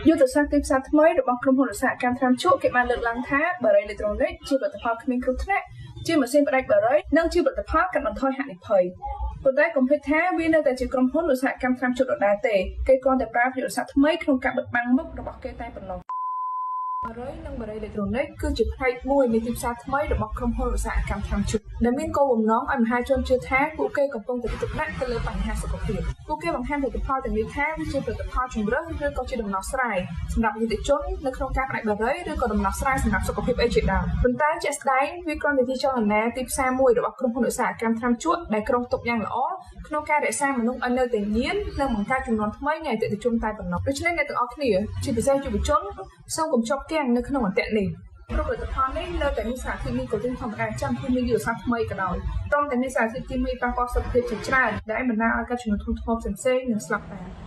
យុទ្ធសាស្ត្រទីផ្សារថ្មីរបស់ក្រុមហ៊ុនឧស្សាហកម្មថ្នាំជក់គេបានលើកឡើងថាបារីអេឡិចត្រូនិកជាផលិតផលគ្មានគ្រោះថ្នាក់ជាម៉ាស៊ីនផ្ដាច់បារីនិងជាផលិតផលកាត់បន្ថយហានិភ័យប៉ុន្តែកុំភ្លេចថាវានៅតែជាក្រុមហ៊ុនឧស្សាហកម្មថ្នាំជក់ដដែលទេគេគ្រាន់តែប្រើយុទ្ធសាស្ត្រថ្មីក្នុងការបិទបាំងមុខរបស់គេតែប៉ុណ្ណោះបារីនិងបារីអេឡិចត្រូនិកគឺជាផ្នែកមួយនៃទីផ្សារថ្មីរបស់ក្រុមហ៊ុនឧស្សាហកម្មថ្នាំជក់ដែលមានគោលបំណងឲ្យមហាជនជឿថាពួកគេកំពុងតែយកចិត្តទុកដាក់ទៅលើបញ្ហាសុខភាពពួកគេបង្ហាញផលិតផលទាំងនេះថាវាជាផលិតផលជម្រើសឬក៏ជាដំណោះស្រាយសម្រាប់យុវជននៅក្នុងការផ្ដាច់បារីឬក៏ដំណោះស្រាយសម្រាប់សុខភាពអីជាដើមប៉ុន្តែជាក់ស្ដែងវាគ្រាន់តែជាចលនាទីផ្សារមួយរបស់ក្រុមហ៊ុនឧស្សាហកម្មថ្នាំជក់ដែលគ្រោងទុកយ៉ាងល្អក្នុងការរក្សាមនុស្សឲ្យនៅតែញៀននិងបង្កើតចំនួនថ្មីនៃអតិថិជនតែប៉ុណ្ណោះដូច្នេះអ្នកទាំងអស់គ្នាជាពិសេសយុវជនសូមកុំជាប់គាំងនៅក្នុងអន្ទាក់នេះព្រោះផលិតផលនេះនៅតែមានសារធាតុនីកូទីនធម្មតាចាំគឺមានយុទ្ធសាស្ត្រថ្មីក៏ដោយត្រង់តែមានសារធាតុគីមីប៉ះពាល់សុខភាពជាច្រើនដែលបណ្ដាលឲ្យកើតជំងឺធ្ងន់ធ្ងរផ្សេងៗនិងស្លាប់តាម។